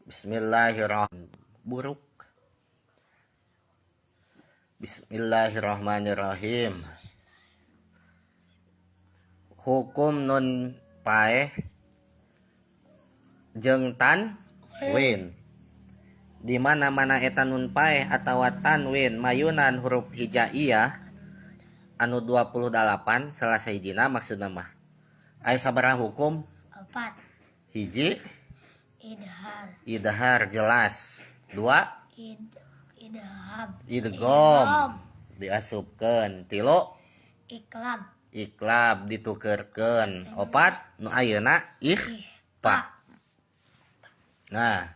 Bismillahirrahmanirrahim. Buruk. Bismillahirrahmanirrahim. Hukum nun paeh jeung tanwin. Di mana-mana eta nun paeh atawa tanwin mayunan huruf hijaiyah anu 28 salah sahijina maksudna mah. Aya sabaraha hukum? 4. Hiji Idhar. Idhar jelas. 2 Idhab. Idgham diasupkeun. 3 Iklab. Iklab ditukerkeun. 4 nu ayeuna ikhfa. Nah,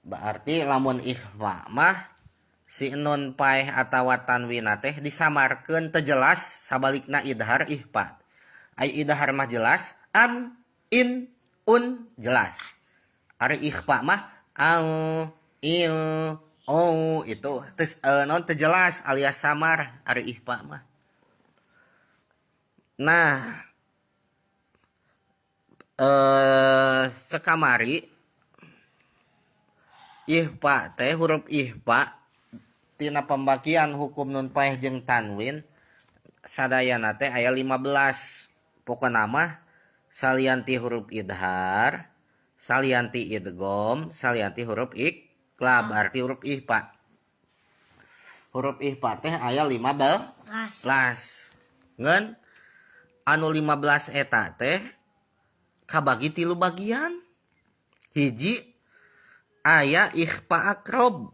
berarti lamun ikhfa mah si nun paeh atawa tanwina teh disamarkeun teu jelas sabalikna idhar ikhfa. Ai idhar mah jelas an in un jelas. Ari ikhfa mah au il o itu terus non teu jelas alias samar ari ikhfa mah. Nah, sekamari ikhfa teh huruf ikhfa tina pembagian hukum nun paeh jeung tanwin sadayana teh aya 15. Pokona mah salian ti huruf idhar, salian ti idgham, salian ti huruf iqlab, arti huruf ikhfa. Huruf ikhfa teh aya 15. Ngan anu 15 eta teh kabagi 3 bagian. Hiji aya ikhfa akrob.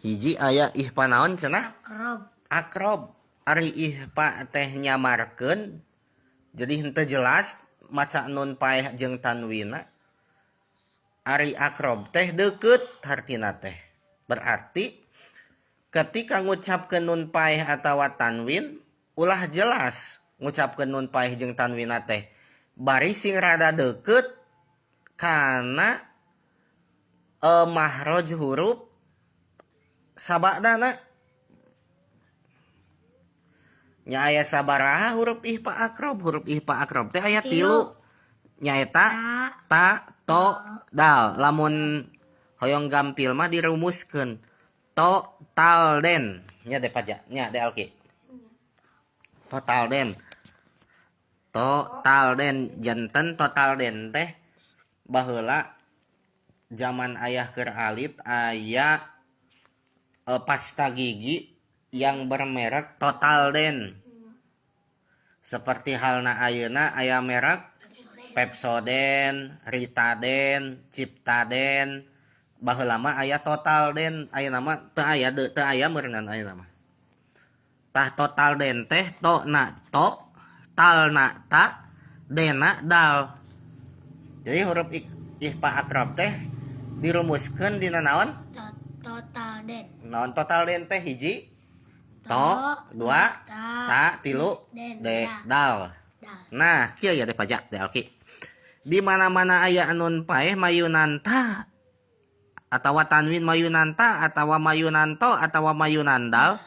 Hiji aya ikhfa naon cenah? Akrob. Akrob. Ari ikhfa teh nyamarkeun jadi henteu jelas maca nun paeh jeung tanwina. Ari akrob teh deukeut hartina teh. Berarti ketika ngucapkeun nun paeh atawa tanwin ulah jelas ngucapkeun nun paeh jeung tanwina teh. Bari sing rada deukeut kana mahroj huruf sabadana. Nya aya sabaraha huruf ikhfa akrob? Huruf ikhfa akrob teh aya 3. Nyaeta ta, to, dal. Lamun hoyong gampil mah dirumuskeun to, tal, den. Nya de paja, nya de alki. Total den. Total den janten total den teh baheula zaman ayah keur alit aya pasta gigi yang bermerek Total Den. Seperti halna ayeuna aya merek Pepsodent, Ritaden, Ciptaden. Baheula mah aya Total Den, ayeuna mah teu aya teu aya meureunnan ayeuna mah. Tah Total Den teh to na to, tal na ta, dena dal. Jadi huruf ikhfa akrob teh dirumuskeun dina naon? Total Den. Naon Total Den teh hiji to, 2 ta, 3 de, dal. Nah, kieu ya de pajak de alki. Di mana-mana aya nun paeh mayunan ta atawa tanwin mayunan ta atawa mayunan to atawa mayunan dal,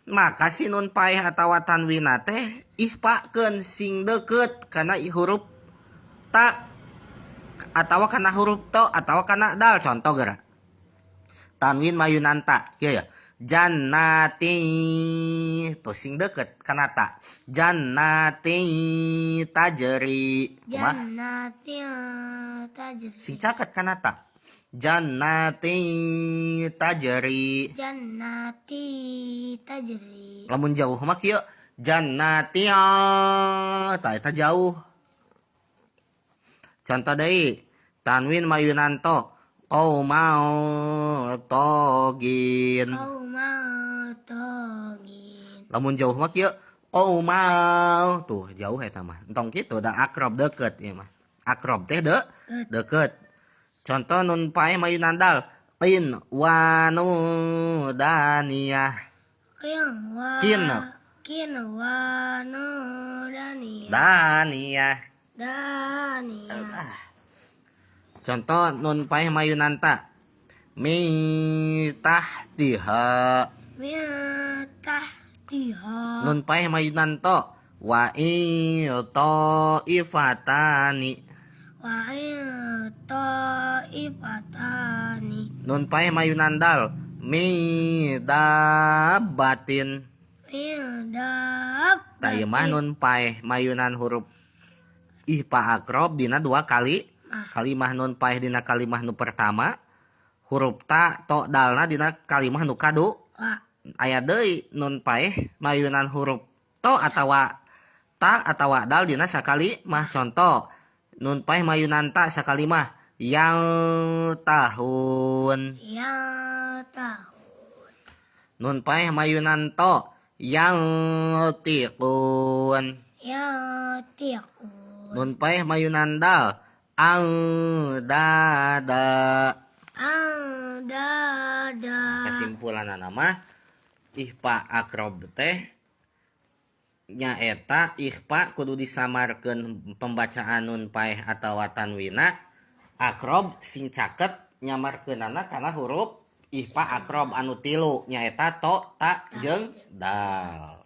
maka si nun paeh atawa tanwina teh ikhfakeun sing deukeut kana huruf ta atawa kana huruf to atawa kana dal. Contoh geura. Tanwin mayunan ta kieu ya. Jannati tuh sing deukeut kana ta. Jannati tajri. Jannati tajri. Sing caket kana ta. Jannati tajri. Jannati tajri. Lamun jauh mah kieu jannati ta eta jauh. Contoh deui tanwin mayunan to. Qaumau togin. Qaumau togin. Lamun jauh mah kieu qaumau tuh jauh eta mah. Entong kitu da akrob deukeut ieu mah. Akrob teh deukeut. Contoh nun paeh mayunan dal. Qin wanu daniyah. Qin Qin wanu daniyah. Daniyah. Daniyah. Contoh nun paeh mayunan ta. Mi tahtiha. Mi tahtiha. Nun paeh mayunan to. Wa i to ifatani. Wa in ta'ifatani. Nun paeh mayunan dal mi dabatin. Min dabbatin. Tah ieu mah nun paeh mayunan huruf ihpa akrob dina dua kali kalimah. Nun paeh dina kalimah nu pertama, huruf ta to dalna dina kalimah nu kadu. Aya deui nun paeh mayunan huruf to atawa ta atawa dal dina sakali mah. Contoh nun paeh mayunan ta sakalimah, yang tahun. Yang tahun. Nun paeh mayunan to, yang tiqun. Yang tiqun. Nun paeh mayunan dal, ang dada. Ang dada. Kesimpulanna mah ihpa akrob teh nyaeta ikhfa kudu disamarkeun pembacaan nun paeh atawa tanwina, akrob sing caket nyamarkeunana kana huruf ikhfa akrob anu tilu, nyaeta to, ta, jeung dal.